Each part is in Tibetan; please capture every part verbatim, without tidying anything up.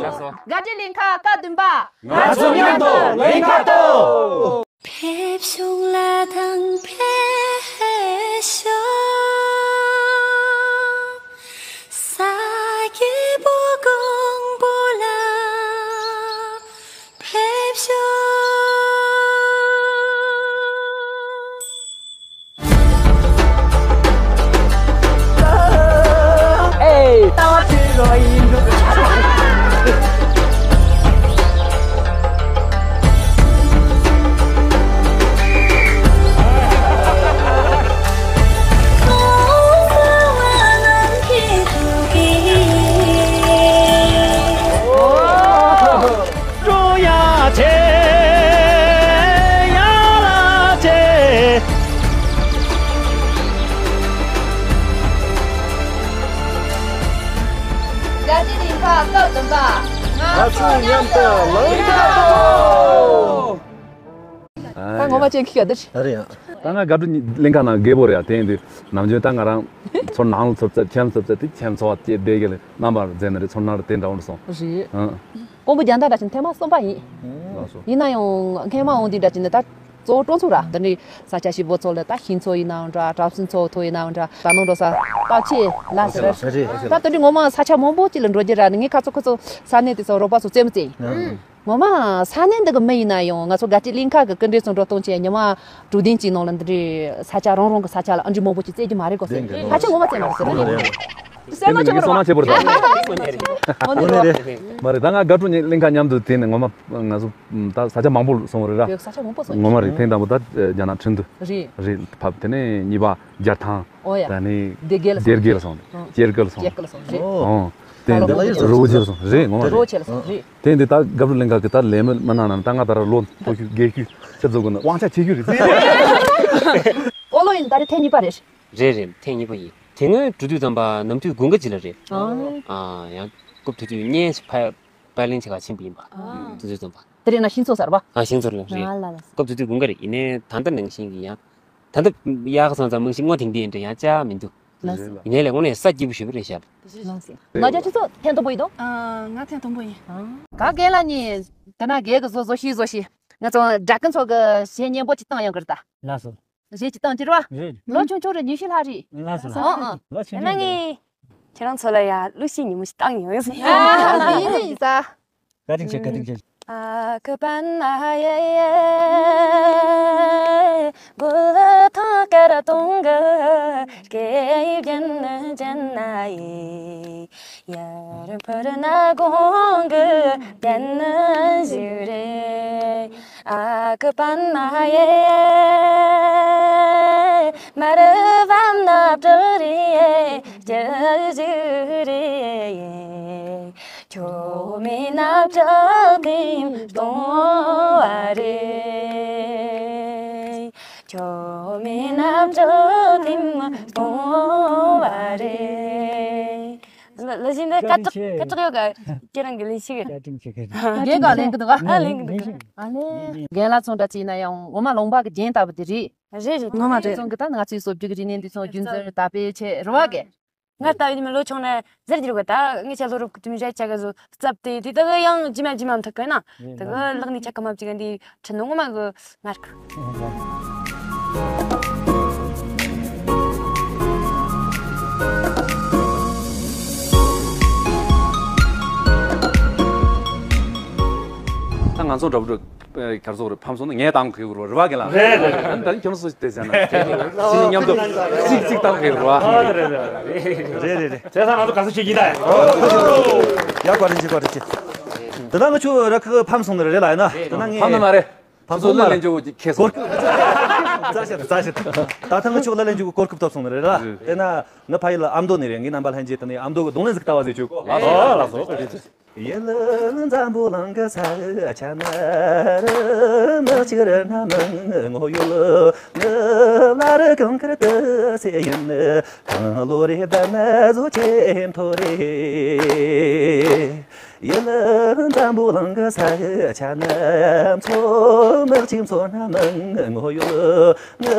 ལགས་སོ། དགའ་སྤྲོའི་གླིང་ག་སྐབས་བདུན་པ། ང་ཚོ་མཉམ་དུ་གླིང་ག་གཏོད། ཕེབས་ཤོག་ལ་དང་ཕེབས་ཤོག་ས་སྐྱེས་བུ་གང་པོ་ལ་ཕེབས་ཤོག་ཨེ། ལྟ་བ་ཁྲིད་རོགས་ཡིན། ཀྲུང་དབྱང་ཆེ་ཡང་ལ་ཆེ། དགའ་སྤྲོའི་གླིང་ག་སྐབས་བདུན་པ། ང་ཚོ་མཉམ་དུ་གླིང་ག་གཏོད། ད་ངོ་མ་ཅན་ཁི་ག་དེ་རེད། ད་ང་དགའ་སྤྲོའི་གླིང་ག་ནང་རྒད་པོ་རེད་ཡ། དེ་ཡིན་དུས་ནམ་རྒྱུན་ད་ང་རང་ཚོར་ནང་ལ་ཚོར་ཚད་ཁྱིམ་ཚོར་ཚད་དེ་ཁྱིམ་ཚོ་བ་སྐྱེས་བསྡད་གི་ལ་རྣམ་པར་མཛེས་ནི་རེད། ཚོར་ནང་རེད། དེ་འདྲ་བོ་ནས་སོང་། རེད། ཨང་། ཀོང་པོ་རྒྱ་མདའ་འདྲ་ཅན་ཐེངས་མ་གསུམ་པ་ཡིན། ལགས་སོ། ཡིན་ན་ཡང་སྔས་མ་འོང་དུས་འདྲ་ཅན་ནི་ད་གཙོ་བོ་སྤྲོ་ཚོགས་ར། འདི་འདྲའི་ས་ཆ་ཞིག་པོ་ཚོ་ལ་ད་ཤིང་ཚོ་ཡིན་ནའང་འདྲ། གྲྭ་བཙུན་ཚོ་ཐོ་ཡིན་ནའང་འདྲ། ད་ནང་འགྲོ་ས་སྟག་ཆེ་ལ་ཟེར། ད་དེ་འདྲའི་ངོ་མ་ས་ཆ་མང་པོ་ཅིག་ལ་འགྲོ་རྒྱུ་ར། ནི་ངའི་ཁ་ཚོ་ཁོ་ཚོ་ས་གནས་དེ་ཚོ་རོགས་པ་ཚོ་རྩེད་མོ་རྩེ་ཡིན། ངོ་མ་ས་གནས་འདི་གི་མི་ཡིན་ན་ཡང་ང་ཚོ་དགའ་སྤྲོའི་གླིང་ག་གི་སྐུ་མགྲོན་ཚོ་འགྲོ་གཏོང་བྱས་ཉི་མ་དྲུག་བདུན་གྱི་ནང་ལ་འདི་འདྲའི་ས་ཆ་རང་རང་གི་ས་ཆ་ལ་ཨ་འདྲའི་མང་པོ་ཅིག་རྩེ་རྒྱུ་མ་རེད་གོ། ཕལ་ཆེར་ངོ་མ་རྩེ་མ་རེད་ཟེར། སེམས་ནང་ཆེན་པོ་རེད། སེམས་ནང་ཆེན་པོ་རེད། དངོས་གནས་རེད། མ་རེད། ད་ང་དགའ་སྤྲོའི་གླིང་ག་མཉམ་དུ་དེ་ནས་ངོ་མ་ང་ཚོ་ད་ས་ཆ་མང་པོ་སོང་བ་རེད་ར། ཡོད། ས་ཆ་མང་པོ་སོང་། ངོ་མ་རེད། ཐེངས་དང་པོ་ད་རྒྱ་ནག་ཁྲིན་ཏུ་རེད། རེད་ཕབ། དེ་ནས་གཉིས་པ་རྒྱལ་ཐང་། ཨོ་ཡ། ད་ནི་སྡེ་དགེ་ལ་སྡེ་དགེ་ལ་སོང་། ཨོ། ཅེར་ཀ་ལ་སོང་། ཅེར་ཀ་ལ་སོང་། རེད། ཨོ། དེ་ད་ལོ་རོ་ཅེར་སོང་། རེད། ངོ་མ་རོ་ཅེར་ལ་སོང་། རེད། དེ་འདི་ད་དགའ་སྤྲོའི་གླིང་ག་གི་ད་ལས་མི་མི་ནང་ནང་ད་ང་ད་ར་ལོ་མཐོ་ཤོས་རྒས་ཤོས་ཆབ་བཟོ་དགོས་ན་དབང་ཆ་ཆེ་ཤོས་རེད། ཨོ་ལོ་ཡིན། ད་རེས་ཐེངས་གཉིས་པ་རེད། རེད་རེད། ཐེངས་གཉིས་པ་ཡིན། དེ་སྔོན་འགྲོ་དུས་ཙམ་པ་ནམ་དུས་དགུན་ཁ་ཅིག་ལ་རེད། ཨ། ཨ། ཡང་སྐབས་དེ་དུས་བརྙན་ཞིག་ཕ་པར་ལེན་བྱེད་ག་ཕྱིན་པ་ཡིན་པ། ཨ། དེ་དུས་ཙམ་པ། དེ་རེད་ན་ཤིང་ཚོ་གསར་པ། ཨ། ཤིང་ཚོ་རེད། རེད། ཨ་ལ་ལ། སྐབས་དེ་དུས་དགུན་ཁ་རེད། ཡིན་ནའི་ད་ལྟ་ནང་བཞིན་གྱི་ཡང་། ད་ལྟ་ཡག་སོང་ཙང་མིང་ཞིག་སྔོ་ཐིང་དེ་འདྲ་ཡང་བཅའ་མི་འདུག་ལགས་སོ། ཡིན་ནའི་ལས་དངོས་གནས་ས་སྐྱིད་པོ་ཞེ་པོ་རེད་ཤག་ལགས་སོ། ང་རྒྱལ་ཁྱེད་ཚོ་ཐེངས་དང་པོ་ཡིན་དོ། ཨ། ང་ཐེངས་དང་པོ་ཡིན། ག་རྒན་ལགས་གཉིས་དེ་ན་རྒན་གི་བཟོ་བཟོ་ཤིག་བཟོ་ཤིག་ང་ཚོ་སྦྲ་ཀུན་ཚོ་གི་གཞས་སྙན་པོ་ཅིག་བཏང་ཡོང་གི་རེད་ད། ལགས་སོ། གཞས་ཅིག་བཏང་ཅི་རེད་བ། རེད། ལོ་ཆུང་ཆུང་རེད། ཉི་ཤུ་ལྷག་རེད། ལགས་སོ། ཨང་ཨང་། ལོ་ཆུང་ཆུང་རེད། ཁྱེད་རང་ཚོ་ལ་ཡ་གླུ་གཞས་ཉིན་མོ་ཞིག་བཏང་ཡོང་ཟེར། ཨ། ཡིན་ཡིན་ས། བཀའ་དྲིན་ཆེ། བཀའ་དྲིན་ཆེ། ཨ་ཁུ་པན་ན་ཡེ་ཡེ། བུ་ལ་ཐང་ཀ་ར་ཏོང་གི་སྐད་ཡིག་རྒྱན་ནི་རྒྱན་ན་ཡེ། ཡར་འཕུར་ན་གོང་གི་རྒྱན་ནི་ཞིག་རེད། ཨ་ཁུ་པན་ན་ཡེ། མར་བབས་ན་བྲག་རི་ཡེ། རྒྱ་ཞིག་རེད། ཁྱོད་མེད་ན་བྲག་དེ་སྟོང་བ་རེད། ཁྱོད་མེད་ན་བྲག་དེ་སྟོང་བ་རེད། ལ་ལ་ཞིག་འདི་སྐད་གྲགས་སྐད་གྲགས་ཡོད་ག་ཁྱེད་རང་གི་ལས་ཤིག་བཀའ་དྲིན་ཆེ། བཀའ་དྲིན་ཆེ། རྒན་ག་ལེན་གི་འདུག་ག་ཨ་ལེན་གི་འདུག་ཨ་ལེ། རྒན་ལགས་ཚོ་འདྲ་ཅིག་ཡིན་ན་ཡང་འོ་མ་ལོང་པ་གི་རྒྱན་ལྟ་བུ་དེ་རེད། རེད་རེད། ངོ་མ་རེད། ཚོང་གི་ད་ང་ཚོའི་བཟོ་བཅུག་རིག་གནས་འདི་ཚོ་རྒྱུན་འཛིན་དར་སྤེལ་ཆེད་རེད་བ་གི། ང་ལྟ་བུའི་མི་ལོ་ཆུང་ནས་ཟེར་རྒྱུ་རེད་གི། ད་ངས་ཆ་ལོ་རབས་ཀྱི་དུས་མི་རེད་ཆ་ག་ཚོ་བཙབ་སྟེ་དེ་ད་གི་ཡང་རྗེས་མ་རྗེས་མ་མཐུག་གི་ན། ད་གི་ལག་ནས་ཆ་ག་མ་བཅུག་གི་འདི་ཁྲིད་ནོ་ངོ་མ་གི་ངར་གི། ད་ང་ཚོ་འདྲ་པོ་འདྲ། ཨེ། གར་སོག་རེ་ཕམ་སོང་ན་ངས་བཏང་གི་རེད་རེད་བ་གི་ལ། རེད་རེད་རེད། ད་ནི་ཁྱོད་སོ་དེ་ཟེར་ན་ཁྱེད་ཀྱིས་མཉམ་དུ་གཅིག་གཅིག་བཏང་གི་རེད་བ། ཨ། རེད་རེད་རེད། རེད་རེད་རེད། བྱས་ཙང་ང་ཚོ་ག་ས་ཞིག་ཡིན་ད། ཡ། བཀའ་དྲིན་ཆེ། བཀའ་དྲིན་ཆེ། དེ་ད་ང་ཆུ་ར་ཁ་ཕམ་སོང་ནི་རེད་ལ་ཡིན་ན། དེ་ན་ངས་ཕམ་ནི་མ་རེད། ཕམ་སོང་ན་ལེན་ཆོག་ཁེ་སོང་། རྩ་ཤེ་རྩ་ཤེ། ད་ཐང་ང་ཆུ་ལ་ལེན་ཆོག་གོ་སྐབས་ཐོབ་སོང་ནི་རེད་ལ། དེ་ན་ང་ཕ་ཡུལ་ལ་ཨ་མདོ་ནས་རེད། ངའི་རྣམ་པ་ལྷན་རྒྱས་དེ་ནས་ཨ་མདོ་གི་རྡུང་ལེན་ཟིག་ལྟ་བ་ཟིག་བྱོས་གོ། ལགས་སོ། ལགས་སོ། ཡེ་ལེ་འཛམ་བུ་གླིང་གི་ས་ཆ་ན་རི་མི་གཅིག་རི་ན་མི་ངོ་ཡོད་ལ་ལ་རི་གང་ཁར་དུ་སེ་ཡིན་གང་ལོ་རེ་བ་ན་བཟོ་ཆེ་མཐོ་རེ། ཡུལ་འཛམ་བུ་གླིང་གི་ས་ཆ་རྣམས་ཚོ། དམག་ཆེན་ཚོ་རྣམས་ངོ་ཡོད། ངི་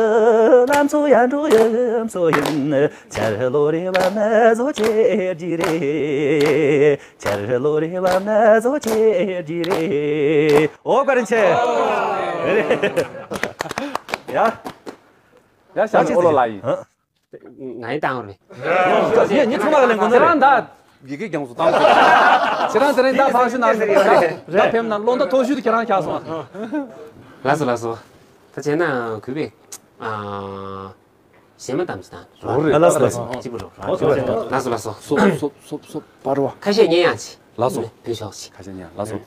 ལམ་ཚོ་ཡར་འགྲོ་ཡུམ་ཚོ་ཡིན། ཆར་ལོ་རེ་བ་ན་བཟོ་ཆེ་རྒྱུ་རེད། ཆར་ལོ་རེ་བ་ན་བཟོ་ཆེ་རྒྱུ་རེད། ཨོ་བཀའ་དྲིན་ཆེ། ཡ། ཡ་ཤ་ཨོ་ལོ་ལ་ཡིན། ང་ཡི་བཏང་རེད། ངས་ཉི་ཚང་མ་ལ་ལེན་དགོས་ནི་རེད། ཁྱེད་རང་ད་ཡི་གེ་རྒྱངས་སུ་བཏང་ཁྱེད་རང་དེ་རིང་ད་ཕངས་ཤི་ན་ད་ཕེབས་ན་བློ་ད་མཐོ་ཤོས་དུ་ཁྱེད་རང་ཁྱག་སོང་། ལགས་སོ་ལགས་སོ། ད་བྱས་ན་གུས་པས། ཨ། གཞས་མ་གཏམ་ཅིག་དང་། ལགས་སོ་ལགས་སོ། གཅིག་པུ་རོ། ལགས་སོ་ལགས་སོ། སོབ་སོབ་སོབ་སོབ་པར་བ། ཁ་ཤས་ཉན་ཡང་ཅི། ལགས་སོ། བུ་ཤོག་ཅི། ཁ་ཤས་ཉན་ལགས་སོ།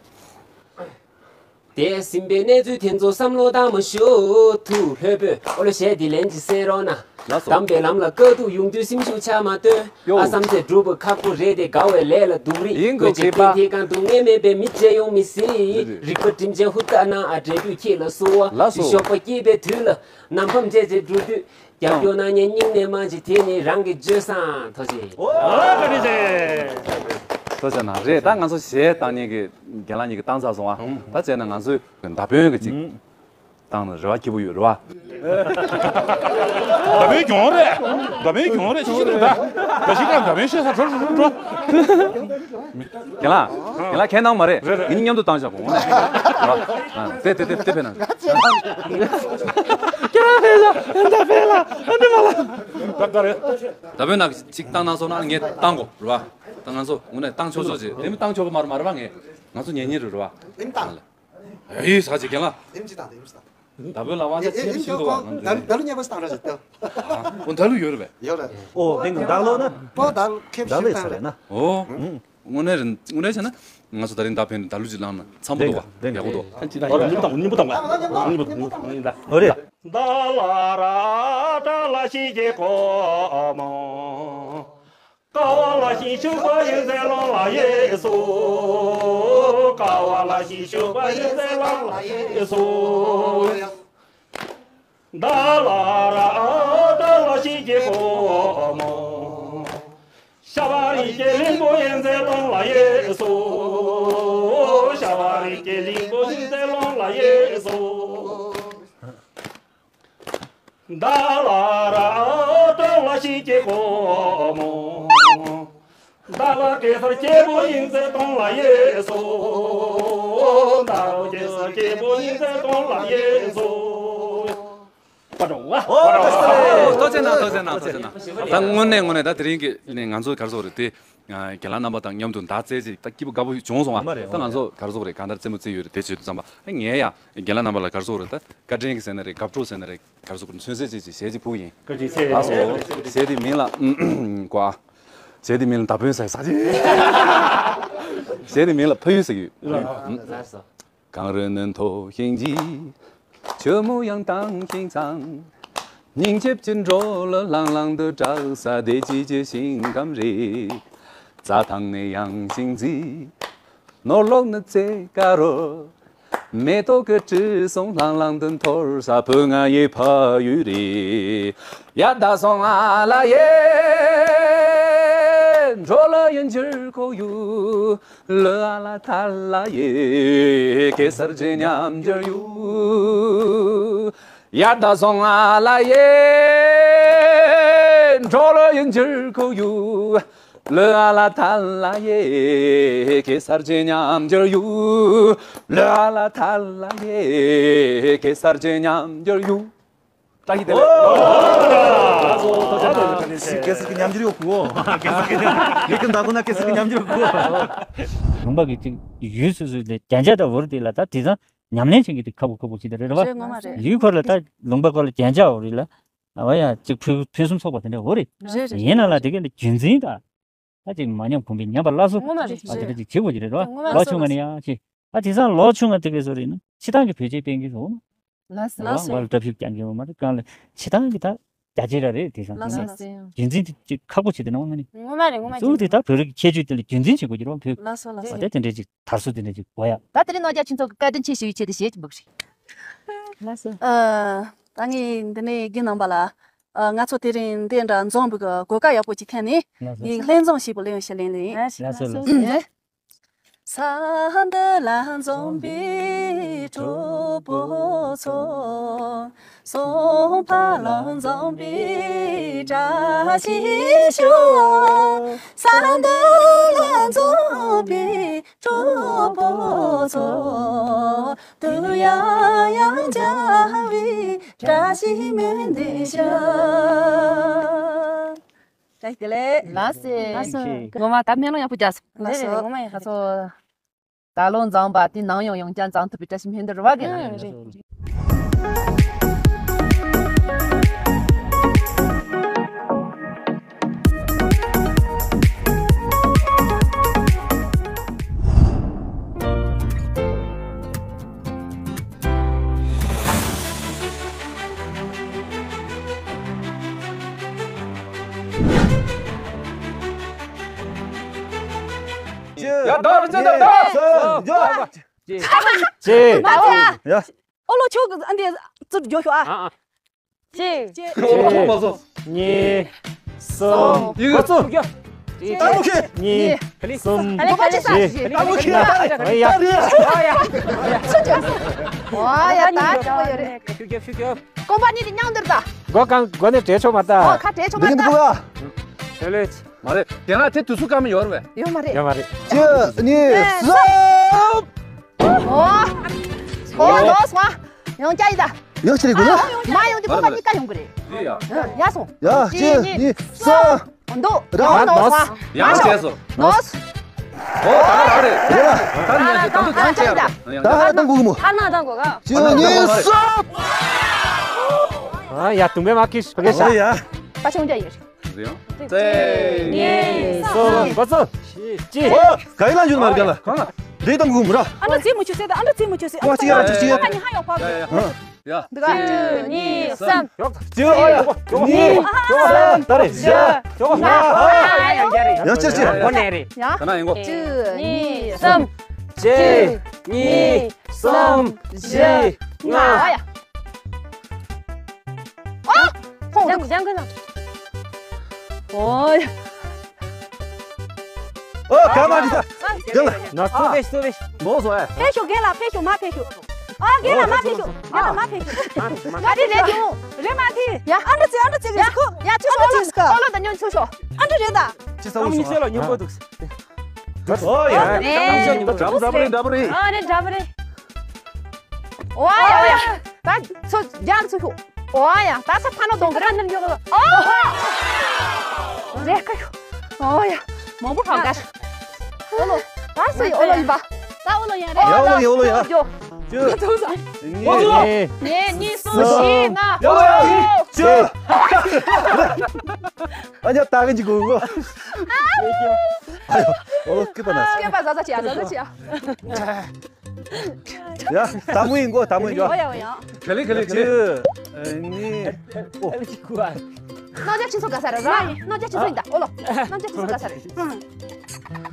འདས་ཟིན་པའི་གནས་ཚུལ་དེ་ཚོ་བསམ་བློ་བཏང་མ་ཤོག་ཐུགས་ལྷོད་པོས་ཨོ་ལོ་གཞས་འདི་ལན་ཅིག་གསན་རོགས་གནང་། ལགས་སོ། དམ་པའི་ལམ་ལ་དཀའ་སྡུག་ཡོང་དུས་སེམས་ཤུགས་ཆག་མ་སྟོན། ཡོ། ཨ་བསམ་ཚེ་སྒྲུབ་པ་ཁག་པོ་རེད་དེ་དགའ་བའི་ལས་ལ་སྡུག་རིགས་ཡིན་དགོས་དགོས་ཅིག་པ། ཐེངས་གང་སྡུག་བསྔལ་མེད་པའི་མི་བརྗེད་ཡོང་མི་སྲིད། རིག་པ་སྒྲིམ་བྱས་ཧུར་ཐག་གནང་ཨ་འབྲས་བུ་ཁྱེད་ལ་གསོལ་བ། ལགས་སོ། ཞོགས་པ་སྐྱིད་པའི་དུས་ལ། ནམ་ཕམ་བྱས་བྱས་འགྲོ་དུས། རྒྱབ་སྐྱོར་གནང་མཁན་སྙིང་ནས་མ་བརྗེད་དེ་ནི་རང་གི་བརྗོད་བཟང་ཐོག་ཆེ། ཨོ་བཀའ་དྲིན་ཆེ། ཐོག་ཆེ་ན་རེད་ད་ང་ཚོ་གཞས་བཏང་མཁན་གྱི་རྒན་ལགས་གཉིས་ཀྱིས་བཏང་ཚར་སོང་ཨ། ད་བྱས་ན་ང་ཚོའི་མདའ་དཔོན་གྱི་ཅིག་བཏང་ན་རེ་བ་སྐྱིད་པོ་ཡོད་རེད་བ། མདའ་དཔོན་གྱོང་རེད། མདའ་དཔོན་གྱོང་རེད་ཤི་ཤི་འདུག་ད། ད་ཤི་ཀ་མདའ་དཔོན་ཤི་ས་འགྲོ་འགྲོ་འགྲོ། རྒན་ལགས། རྒན་ལགས་ཁས་གནང་མ་རེད། རེད་རེད། ཡིན་མཉམ་དུ་བཏང་བཞག་གོང་ནས། དེ་དེ་དེ་དེ་ཕེབས་ན། ཁྱེད་རང་ཕེབས་ལ་ཨ་འདྲ་ཕེབས་ལ་ཨ་འདྲ་མ་ལ། ད་ད་རེད། ད་བོད་ནང་གཅིག་བཏང་གནང་སོང་ན་ངས་བཏང་གོ་རེད་བ། ད་ང་ཚོ་དངོས་གནས་བཏང་ཆོག་ཆོག་ཅིག་དེ་མི་བཏང་ཆོག་གི་མ་རེད་མ་རེད་བ་ངས། ང་ཚོ་ཉན་ཉན་རེད་རེད་བ། ཨེམ་བཏང་། ཨེ་ཟ་ཅིག་རྒན་ལགས། ཨེམ་ཅི་བཏང་ཨེམ་ཅི་བཏང་། ད་བོད་ལ་དབང་ཆ་ཆེན་པོ་ཞིག་འདུག་བ་ང་ཚོ། ད་ལུ་ཉེ་པོ་བཏང་ར་ཞིག་ད། ཨོ་ད་ལུ་ཡོད་རེད་པས། ཡོད་རེད། ཨོ་དེང་གི་ད་ལོ་ན། ཨོ་ད་ལུ་ཁེབས་ཤིག་བཏང་རེད། ཨོ། དངོས་གནས་རེད། དངོས་གནས་བྱས་ན་ང་ཚོ་ད་རིང་མདའ་འཕེན་ནས་མདའ་གླུ་ཅིག་བླངས་ན་འཚམ་པོ་འདུག་བ། ཡག་པོ་འདུག་ཨོ་རེད། མདའ་ལ་ར་ཏྲ་ལ་ཤི་གེ་གོ་མོ། ཀ་བ་ལ་ཤིང་ཤུག་པ་ཡིན་ཟེར་ལོང་ལ་ཡེ་སོ། ཀ་བ་ལ་ཤིང་ཤུག་པ་ཡིན་ཟེར་ལོང་ལ་ཡེ་སོ། མདའ་ལ་ར་ཏྲ་ལ་ཤི་གེ་གོ་མོ། ཤ་བ་རི་སྐྱེ་ལིང་པོ་ཡིན་ཟེར་ལོང་ལ་ཡེ་སོ། ཤ་བ་རི་སྐྱེ་ལིང་པོ་ཡིན་ཟེར་ལོང་ལ་ཡེ་སོ། མདའ་ལ་ར་ཏྲ་ལ་ཤི་གེ་གོ་མོ། མདའ་ལ་གེ་སར་སྐྱེས་པོ་ཡིན་ཟེར་གཏོང་ལ་ཡེ་སོ། མདའ་ལ་གེ་སར་སྐྱེས་པོ་ཡིན་ཟེར་གཏོང་ལ་ཡེ་སོ། པ་འགྲོ་བ། ཨོ་ཐུགས་རྗེ་གནང་། ཐུགས་རྗེ་གནང་། ཐུགས་རྗེ་གནང་། ད་དངོས་གནས་དངོས་གནས་ད་དེ་རིང་གི་ནས་ང་ཚོ་ག་རེ་ཟེར་དགོས་རེད་དེ། རྒན་ལགས་རྣམ་པ་དང་མཉམ་དུ་མདའ་རྩེད་ཅིག་ད་སྐྱིད་པོ་དགའ་པོ་བྱུང་སོང་ཨ། ད་ང་ཚོ་ག་རེ་ཟེར་དགོས་རེད་གང་ལྟར་རྩེད་མོ་རྩེ་ཡོད་རེད་དེ་བྱེད་དུས་ཙམ་པ་ངས་ཡ་རྒན་ལགས་རྣམ་པ་ལ་ག་རེ་ཟེར་དགོས་རེད་ད་བཀའ་དྲིན་གྱིས་ཟེར་ན་རེད་དགའ་སྤྲོ་ཟེར་ན་རེད་ག་རེ་ཟེར་དགོས་རེད་མཚོན་བྱེད་ཅིག་ཅིག་གཞས་ཅིག་ཕུལ་གྱི་ཡིན། བཀའ་དྲིན་ཆེ། ལགས་སོ། གཞས་དེ་མིང་ལ་ཀོ་ཨ། གཞས་དེ་མིང་ལ་མདའ་དཔོན་ཟེར་ས་ཅིག་གཞས་དེ་མིང་ལ་ཕ་ཡུལ་ཟེར་གྱི་ཡོད། ལགས་སོ། གངས་རི་སྣ་ཐོག་ཤིང་གཅིག་ཆུ་མོ་ཡང་དྭངས་ཤིང་གཙང་། སྙིང་རྗེ་ཅན་འགྲོ་ལ་ལྷང་ལྷང་དུ་གྲགས་ས་བདེ་སྐྱིད་ཀྱི་ཞིང་ཁམས་རེད། རྩྭ་ཐང་ནས་ཡང་ཤིང་རྩི། ནོར་ལུག་ནི་རྩེ་དཀར་རོ། མེ་ཏོག་གི་དྲི་བསུང་ལྷང་ལྷང་དུ་འཐོར་ས་བོད་ང་ཡི་ཕ་ཡུལ་རེད། ཡ་ད་སོང་ང་ལ་ཡེ། འགྲོ་ལ་ཡིན་འགྱུར་ཁོག་ཡུག་ལ་ཨ་ལ་ཐ་ལ་ཡེ། གེ་སར་གྱི་ཉམས་འགྱུར་ཡུག་ཡ་ད་སོང་ང་ལ་ཡེ། འགྲོ་ལ་ཡིན་འགྱུར་ཁོག་ཡུག་ལ་ཨ་ལ་ཐ་ལ་ཡེ། གེ་སར་གྱི་ཉམས་འགྱུར་ཡུག་ལ་ཨ་ལ་ཐ་ལ་ཡེ། གེ་སར་གྱི་ཉམས་འགྱུར་ཡུག་བཀྲ་ཤིས་བདེ་ལེགས། གེ་སར་གྱི་ཉམས་འགྱུར་ཡོད་གོ། གེ་སར་གྱི་ཉམས་འགྱུར་ཡོད་གོ། ལུང་པ་གི་ཅིག་ཡུལ་སོ་སོའི་ལས་རྒྱ་ཆ་དང་བོར་དེ་ལ་ད་དེ་ཚང་ཉམས་ལེན་བྱེད་མཁན་དེ་ཁག་པོ་ཁག་པོ་ཞིག་རེད་རེད་བ། རེད་ངོ་མ་རེད། ཡུལ་སྐོར་ལ་ད་ལུང་པ་སྐོར་ལ་རྒྱན་ཆ་འོ་རེད་ལ། ཨ་བ་ཡ་གཅིག་ཕུན་ཕུན་སུམ་ཚོགས་པ་དེ་འདྲ་འོ་རེད། རེད་རེད། ཡིན་ན་ལ་དེ་ག་ལ་རྒྱུན་འཛིན་ད། ད་ཅིག་མ་ཉམས་གོང་འཕེལ་ཉམས་པ་སླར་གསོ། ངོ་མ་རེད། ཨ་དེ་འདྲ་ཅིག་བྱེད་དགོས་ཀྱི་རེད་རེད་བ། ངོ་མ་ལོ་རེད། ཆུང་ང་ནས་ཡ་ཅིག་ཨ་དེང་སང་ལོ་ཆུང་ང་དེ་ག་སོ་རེད་ན་ཕྱི་ཐང་གི་བེད་སྤྱོད་སྤེལ་མཁན་ཚོ་འོ་མ། ལགས་སོ། ལགས་སོ། ང་ལ་བཀྲ་ཤིས་རྒྱག་མཁན་འོ་མ་རེད་གང་ལ་ཕྱི་ཐང་གི་ད་རྒྱ་ཆེ་ར་རེད་དེང་སང་། ལགས་སོ་ལགས་སོ། རྒྱུན་འཛིན་དེ་ཅིག་ཁག་པོ་བྱེད་དེ་ན་འོ་ང་ནི། ངོ་མ་རེད་ངོ་མ་རེད། གཙོ་བོ་དེ་ད་བོད་རིགས་ཁྱད་ཆོས་དེ་ལ་རྒྱུན་འཛིན་བྱེད་དགོས་ཀྱི་རེད་བ་བོད། ལགས་སོ་ལགས་སོ། ཨ་དེ་དེ་འདྲ་ཅིག་དར་སྲོལ་དེ་འདྲ་ཅིག་དགོས་ཡ། ད་དེ་རིང་ནོར་རྒྱ་ཁྱེད་ཚོ་གི་བཀའ་དྲིན་ཆེ་ཞུ་ཡི་ཆེད་དུ་གཞས་ཅིག་འབུག་ཤིག་ལགས་སོ། ཨ། ད་ངས་འདི་ནས་རྒན་རྣམ་པ་ལ། ཨ། ང་ཚོ་དེ་རིང་འདི་འདྲ་འཛོམས་པའི་གོ་སྐབས་ཡག་པོ་ཅིག་ཐོན་ནས། ལགས་སོ། ངས་ལྷན་འཛོམས་ཞེས་པའི་གླུ་ཞིག་ལེན་ལེན། ལགས་སོ་ལགས་སོ། ཨེ། ས་འདི་ལ་འཛོམས་པའི་གྲོགས་པོ་ཚོ། སོང་ཕ་ལ་འཛོམས་པའི་བཀྲ་ཤིས་ཤོག་ས་འདི་ལ་འཛོམས་པའི་གྲོགས་པོ་ཚོ། དུ་ཡང་ཡང་བྱ་བའི་བཀྲ་ཤིས་སྨོན་འདུན་ཞུ། བཀྲ་ཤིས་བདེ་ལེགས། ལགས་སེ། ལགས་སོ། ངོ་མ་ད་སྨོན་ལམ་ཡག་པོ་རྒྱག་སོང་། ལགས་སོ། རེད་རེད། ངོ་མ་ཡག་པོ། ལགས་སོ། ད་ལོ་འཛོམས་པ་དེ་ནམ་ཡང་ཡང་བསྐྱར་འཛོམས་ཐུབ་པའི་བཀྲ་ཤིས་སྨོན་འདུན་རེ་བ་གི། ཨ་རེད། ཡ། ད་རེ་ཅན་ད་ད། ཅེ། ཅེ། ཡ། ཨོ་ལོ་ཆོ་གི་ཨ་འདི་ཙུར་འགྱོ་ཤོག་ཨ། ཨ་ཨ། གཅིག་ཨོ་ལོ་ཁོག་མ་བཟོ། གཉིས། གསུམ། ཡིག་འགོ་ཚུགས། ད་ལོ་ཁེ། གཉིས། གསུམ། ཨ་ལེ་ཁ་ལེ་ས། བཞི། ད་ལོ་ཁེ། ད་ཡ། ད་ཡ། ཨ་ཡ། ད་ཅི་ཡོད་རེད། ཤུགས་རྒྱབ་ཤུགས་རྒྱབ། ཀོང་པ་གཉིས་དེ་མཉམ་འདིར་ད། སྒོ་གང་སྒོ་ནས་བྲལ་ཆོག་མ་ད། ཨོ་ཁ་བྲལ་ཆོག་མ་ད། འདི་གི་འདུག་ག་ཤོད་ལེ། མ་རེད། དེ་ན་དེ་དུས་སུ་ཀ་མི་ཡོད་རེད་པས། ཡོད་མ་རེད། ཡོད་མ་རེད། གཅིག་གཉིས་གསུམ། ཨོ། ཨོ་ལོ་སོང་། ཡང་བསྐྱར་ཡིན་ད། ཡང་ཅི་རེད་དགོས་ན། མ་ཡོང་དུས་ཁོ་པ་གཉིས་ཀ་ཡོང་གི་རེད། ཡ། ཡ་སོང་། ཡ། གཅིག་གཉིས་གསུམ། འདུག་རང་ནོ་སོང་། ཡང་བྱས་སོ། ནོ། ཨོ་ད་རང་རེད། རེད་ལ། ད་ནི་ཡང་ད་དུ་ཡང་བསྐྱར་ཡིན་ད། ད་ཧ་ར་བཏང་དགོས་གི་མོ། ཧ་ན་བཏང་དགོས་ག་གཅིག་གཉིས་གསུམ། ཨ་ཡ་དུང་བས་མ་ཁིས་ཕ་གི་ཤ། ཨོ་ཡ། པ་ཆུང་བྱ་ཡིན། རེད། གཅིག་གཉིས། གསུམ། འགོ་ཚུགས། གཅིག་ཨོ། ག་ཡི་ལ་འཇུ་མ་རྒན་ལ། གང་ལ། རེད་དང་གུམ་ར། ཨ་འདྲ་ཙི་མུ་ཆུ་སེ་ད་ཨ་འདྲ་ཙི་མུ་ཆུ་སེ། ཨ་ཅི་ཡ་ཅི་ཅི་ཡ། ཨ་ནི་ཧ་ཡོ་ཕ། ཡ་ཡ་ཡ། འདི་ག་གཅིག་གཉིས་གསུམ། ཡོག་གཅིག་ཨ་ཡ། གཉིས་གསུམ། ད་རེ་བཞི། ཡོག་ཡ་ཡ་ཡ་རེད། ཡ་ཅི་ཅི། ཨོ་ནེ་རེད། ཡ། ད་ན་ཡིན་གོ། གཅིག་གཉིས་གསུམ། གཅིག་གཉིས། གསུམ། བཞི། ལྔ། ཨ་ཡ། ཨ། ཁོང་ལྗང་ལྗང་གི་ལ། ཨོ་ཡ། ཨོ་ག་མ་རི་ད། ཡང་ལ། ན་སུ་བེ་སུ་བེ། མོ་སོ་ཨེ། ཕེ་ཤོ་རྒན་ལ་ཕེ་ཤོ་མ་ཕེ་ཤོ། ཨ་རྒན་ལ་མ་ཕེ་ཤོ། རྒན་ལ་མ་ཕེ་ཤོ། ང་རི་རེད་ཡོང་། རེད་མ་ཐི། ཡ་ཨ་འདྲ་ཙི་ཨ་འདྲ་ཙི་རེད་ཁོ། ཡ་ཁྱོད་ཨ་འདྲ་ཙི་ཁོ། ཨོ་ལོ་ད་ཉོན་ཆུ་ཤོ། ཨ་འདྲ་རེད་ད། ཅི་ས་ཨ་མོ་ཉི་ཤོ་ལ་ཉོན་པོ་འདུག་ཨོ་ཡ། འདྲ་པོ་རེད། འདྲ་པོ་རེད། ཨ་རེད་འདྲ་པོ་རེད། ཨོ་ཡ་ཨོ་ཡ། ད་ཚོ་རྒྱག་ཚོ་ཤོག་ཨོ་ཡ། ད་ས་ཕ་ནོ་གདོང་གི་ར་ནར་འཇོག་ཨོ། རེ་ཁ་ཤོག་ཨོ་ཡ། མང་པོ་ཕང་ག་ཨོ་ལོ། ད་སུ་ཡི་ཨོ་ལོ་ཡིན་པ། ད་ཨོ་ལོ་ཡ་རེད། ཡ་ཨོ་ལོ་ཡ་ཨོ་ལོ་ཡ། ཅུ། ཅུ། གཉིས། གཉིས་གསུམ་བཞི་ལྔ། ཡ་ཨོ་ལོ་ཡ། ཅུ། ཨ་ཉ་ད་ག་ཅི་གོ་གོ། ཨ་ཡོ། ཨོ་ལོ་སྐྱིད་པ་ན། སྐྱིད་པ་ཟ་ཟ་ཅི་ཡ་ཟ་ཟ་ཅི་ཡ། ཡ། དང་པོ་ཡིན་གོ། དང་པོ་ཡིན་གོ། ཨོ་ཡ་ཨོ་ཡ། ག་ལེ་ག་ལེ་ག་ལེ། གཅིག་གཉིས། ཨོ། རྣམ་རྒྱལ་ཁྱེད་ཚོ་ག་ས་རེད་ར། རྣམ་རྒྱལ་ཁྱེད་ཚོ་ཡིན་ད། ཨོ་ལོ། རྣམ་རྒྱལ་ཁྱེད་ཚོ་ག་ས་རེད།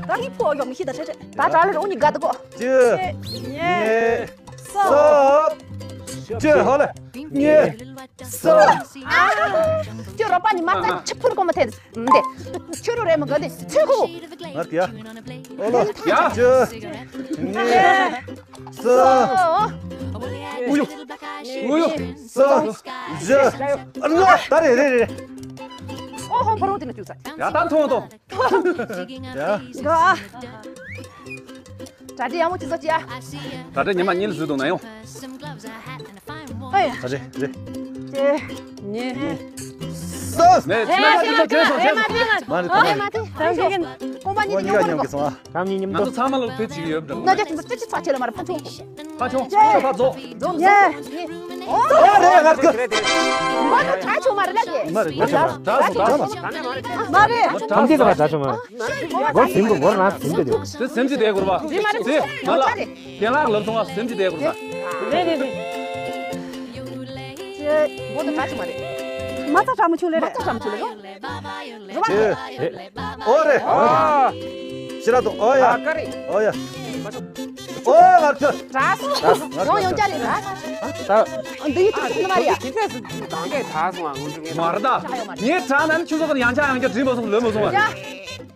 ད་ཡིག་ཕོ་ཡོང་མི་ཤེས་ད་ཆ་ཆ། ད་གྲ་ལེ་རོ་ནི་དགའ་ད་གོ། གཅིག་གཉིས། གསུམ། ཅི་ཧོ་ལེ། གཉིས། གསུམ། ཨ། ཁྱོད་རོགས་པ་ནི་མ་རྩ་ཆི་ཕུར་གོ་མ་ཐེན། འདི། ཁྱོད་རོ་རེ་མ་ག་འདི་ཚུལ་ཁུ། ང་དེ་ཡ། ཨོ་ལོ། ཡ། གཅིག་གཉིས། གསུམ། ཨུ་ཡུ། ཨུ་ཡུ། གསུམ། བཞི། ཨ་ལོ། ད་རེ་རེ་རེ། ཨོ་ཧོ་ཕོ་རོ་དེ་ནི་བཅུག་ས། ཡ་ད་མཐོང་མཐོང་། ཡ། ག་གྲ་སྒྲིག་ཡག་མོ་བྱེད་ས་ཅི་ཨ། གྲ་སྒྲིག་ཉི་མ་གཉིས་ལ་བཟོས་འདུག་ན་ཡོང་། ཨེ། གྲ་སྒྲིག་རེད། གཅིག་གཉིས། གསུམ། ནས་ཚུར་ལ་ཅི་ལ་བྱོས་སོང་བྱོས་སོང་། མ་རེད་མ་རེད། ཀོང་པ་གཉིས་ཀྱི་མཉམ་དུ་ཀོང་པ་གཉིས་ཀ་མཉམ་དུ་ང་ཚོ་ཚང་མ་ལོ་ཕེབས་བྱེད་ཀྱི་ཡོད་པ་འདྲ། ན་རྒྱ་ཁྱིམ་ཚང་སྤྱི་སྤྱི་ཚགས་ཆེ་ལ་མ་རེད་ཕ་ཆུང་། ཕ་ཆུང་ཕ་ཆུང་ཕ་རྫོགས། རྫོགས་རྫོགས། ཨོ་རེད་ང་ཚོ། མ་ཚོ་གྲྭ་ཆུང་མ་རེད་ལ་དེ། མ་རེད་ང་ཚོ་གྲྭ་ཆུང་གྲྭ་ཆུང་མ་རེད། ཐམས་ཅད་ཚང་མ་གྲྭ་ཆུང་མ་རེད། སྒོ་ཟིན་དུ་སྒོར་ང་ཟིན་དུ་དེ། དེ་སེམས་ཅི་བསྡད་དགོས་རེད་པ། ཟིན་མ་རེད། ཟིན་མ་ལ། རྒན་ལགས་ལབ་སོང་ང་སེམས་ཅི་བསྡད་དགོས་རེད་པ། རེད་རེད་རེད། ཅེ། མགོ་དང་གྲ་ཆུང་མ་རེད། མ་ཚ་གྲ་མ་ཆུང་ལེ་རེད། མ་ཚ་གྲ་མ་ཆུང་ལེ་རེད། རེད་པ། ཅེ། ཨོ་རེད། ཨ། ཤི་ར་དོ་ཨོ་ཡ། ཨ་ཀ་རེད། ཨོ་ཡ། ཨོ་ང་ཚོ། གྲ་སོ། ཡོང་ཡོང་ཅ་རེད་གྲ། ད། འདི་ཡི་ཐུག་ཐུག་ནི་མ་རེད་ཡ། དེ་ཚེ་སུ་གང་གས་གྲ་སོང་ང་ངོ་ཅུང་ངས། མ་རེད་ད། ངས་གྲ་ན་ནི་ཁྱོད་ཚོ་ག་ཡང་ཆ་ཡང་ཆ་དྲིན་པ་སོང་ལོས་མ་སོང་བ། ཡ།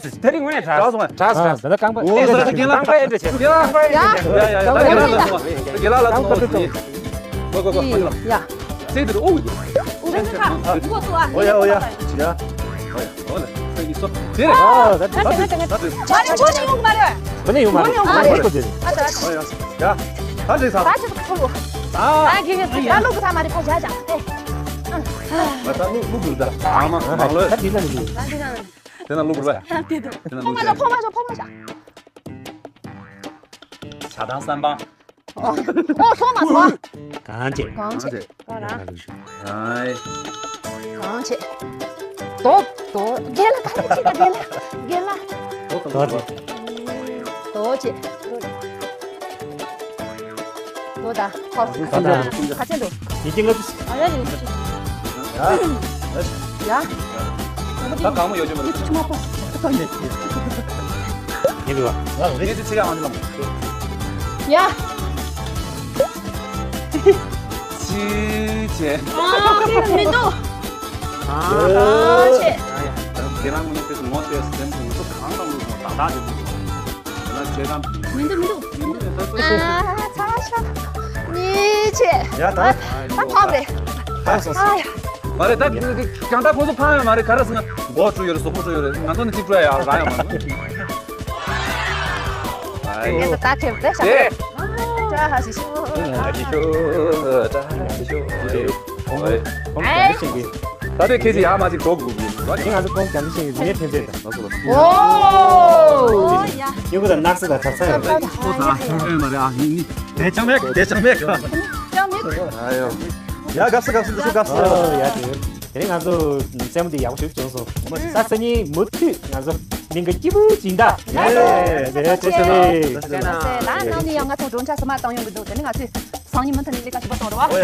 ཚོད། དེ་རིང་དངོས་གནས་དྲག་སོང་ང་། དྲག་སོང་། ད་ལྟ་རྐང་པ། འོ་ད་ལྟ་རྒན་ལགས་རྐང་པ་ཨེ་འདྲ་བྱས། རྒན་ལགས་རྐང་པ་ཨེ་འདྲ་བྱས། ཡ་ཡ་ཡ། ད་རྒན་ལགས་ལ་སོང་། རྒན་ལགས་ལ་སོང་། གོ་གོ་གོ། ཡ། ཚེ་འདིར་ཨོ། ཨུ་བེ་ཁ་ཁ་ཁོ་ཚོ་ཨ། ཨོ་ཡ་ཨོ་ཡ། ཡ། ཨོ་ཡ། ཨོ་ལ་ཚེ་ཡི་སོ། དེ་རེད། ཨ་ད་ད་ད་ད་ད། ད་ནི་ཁོ་ནི་ཡོང་གི་མ་རེད། ཁོ་ནི་ཡོང་མ་རེད། ཨ་ད་ཁོ་དེ་རེད། ཨ་ད། ཨོ་ཡ། ཡ། ད་རེད་ས། ད་ཅི་ཁོ་ལོ། ཨ། ད་གི་གི་ད་ལུག་གི་ས་མ་རེད། ཁ་བཞག་བཞག་ཨེ། ང་ད་ལུག་ལུག་གི་ད། ཨ་མ་མ་ལོས། ད་དེ་ལ་ལུག་ད་དེ་ན་ལུག་དེ་ན་ལུག་རེད། དེ་དེ་དེ་ན་ཕོ་མ་ལུག་ཤོག་ཕོ་མ་ཤོག་ཕོ་མ་ཤོག་ཇ་དང་སྲན་པང་། ཨོ་ལྷོ་མ་སོང་། གང་བྱེད། གང་བྱེད། གང་ར། ཨའི། གང་བྱེད། དོ། དོ། རྒན་ལགས་གང་བྱེད་ད་རྒན་ལགས། རྒན་ལགས། དོ་དོ། དོ་བྱེད། དོ་ད། ཁོ། ཁ་ཆེ་འདུག་ཁ་ཆེ་འདུག་ཡིན་གྱི་ང་ཚོ། ཨ་ཡ་ཡིན། ཡ། ཡ། ད་གང་མོ་ཡོད་ཅེ་མ་རེད། ཁྱི་མ་པོ། ཡིན་པ། ངས་དེ་ཚིག་ཡང་ཨང་ལ། ཡ། ཅི་བྱེད། ཨ་ཁེ་མི་འདུག་ཨ་ཁེ། ཁྱེད་རང་ངོ་ནས་ངོ་དེ་སེམས་ངོ་སོ་གང་དང་ངོ་ད་ད་དེ་དུས་ང་ལ་བྱེད་དམ། མི་འདུག་མི་འདུག་མི་འདུག་ཨ་ཚ་ཤ། ཉི་ཆེ། ཡ་ད། ད་ཕམ་རེད། ད་སོང་སོང་། ཨ་ཡ། མ་རེད་ད། ཀྱང་ད་ཁོ་ཚོ་ཕམ་ཡོད་མ་རེད། ག་རེ་ཟེར་ན་མགོ་བཀྲུས་ཡོད་རེད། གཟུགས་པོ་བཀྲུས་ཡོད་རེད། ང་ཚོ་ནི་གཅིག་བཀྲུས་ཡ་རང་ཡང་མ་རེད། ངས་ད་ཁེབས་ཏེ་ཤ། ཨེ། ཀྲ་ཧ་ཤི་ཤོ། ཀྲ་ཧ་ཤི་ཤོ། ཀྲ་ཧ་ཤི་ཤོ། ཨེ། ད་དེ་ཁེ་ཅི་ཡ་མ་ཅིག་འགྲོ་དགོས་ཀྱི། ད་ཁྱེད་ང་ཚོ་ཁོང་རྒྱ་མི་ཤེས་ཀྱི་ངས་ཕན་ཚེ་དང་། ལགས་སོ་ལགས་སོ། ཨོ་ཡ། སྐྱེ་དགུ་དང་སྣག་ཚ་དང་གྲྭ་ཚང་ཡོད་པ། ཁོ་ཚང་ཁྱོད་ཡོད་མ་རེད་ཨ། ཡིན་ནི་དེ་ཅང་མེད་དེ་ཅང་མེད་ཀ། ཅང་མེད། ཨ་ཡོ། ཡ་དགའ་བསུ་དགའ་བསུ་དགའ་བསུ། ཨོ་ཡ་དེ། དེ་རིང་ང་ཚོ་རྩེད་མོ་འདི་ཡག་པོ་ཞིག་བྱུང་སོང་། ས་ས་གཉིས་མུ་མཐུད་ང་ཚོ་གླིང་ག་སྐྱིད་པོ་སྦྱིན་བདག་ཡེ་ཡེ་ཡེ། ད་ནང་ནས་ཡང་ང་ཚོ་སྒྲུང་ཆ་སི་མ་བཏང་ཡོང་གི་འདུག་དེ་ནི་ང་ཚོས་སང་ཉིན་མུ་མཐུད་ནས་ལས་ཀ་ཞིག་པ་གཏོང་རོགས།